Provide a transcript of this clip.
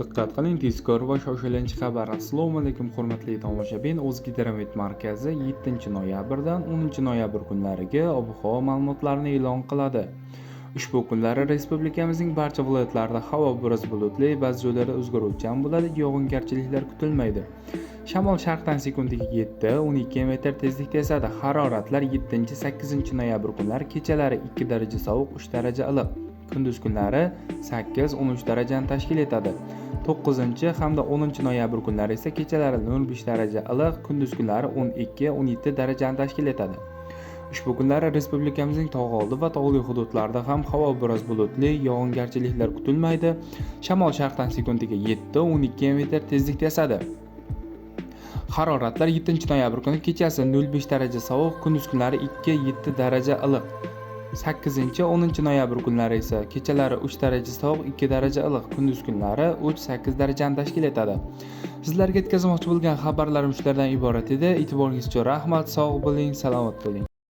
Diqqat qiling, tezkor va shoshilinch xabar. Assalomu alaykum, hurmatli tomoshabin. O'zgidromet markazi 7-noyabrdan 10-noyabr kunlariga ob-havo ma'lumotlarini e'lon qiladi. Ushbu kunlari respublikamizning barcha viloyatlarida havo biroz bulutli, ba'zi joylarda o'zgaruvchan bo'ladi, yog'ingarchiliklar kutilmaydi. Shamol sharqdan sekundiga 7-12 metr tezlikda esadi. Haroratlar 7-8-noyabr kunlari kechalari 2 daraja sovuq, 3 daraja iliq. Kunduz kunlari 8-13 darajani tashkil etadi. 9 hamda 10 noyabr kunlari esa kechalari 0,5 daraja iliq, kunduz kunlari 12-17 darajani tashkil etadi. Ushbu kunlari respublikamizning tog' oldi va tog'li hududlarida ham havo biroz bulutli, yog'ingarchiliklar kutilmaydi. Shamol sharqdan sekundiga 7-12 metr tezlikda esadi. Haroratlar 7-noyabr kuni kechasi 0,5 daraja sovuq, kunduz kunlari 2-7 daraja iliq. 8-10 noyabr kunlari esa kechalari 3 daraja sovuq, 2 daraja iliq, kunduz kunlari 3-8 darajani tashkil etadi. Sizlarga yetkazmoqchi bo'lgan xabarlarim shulardan iborat edi. E'tiboringiz uchun rahmat, sog' bo'ling, salomat bo'ling.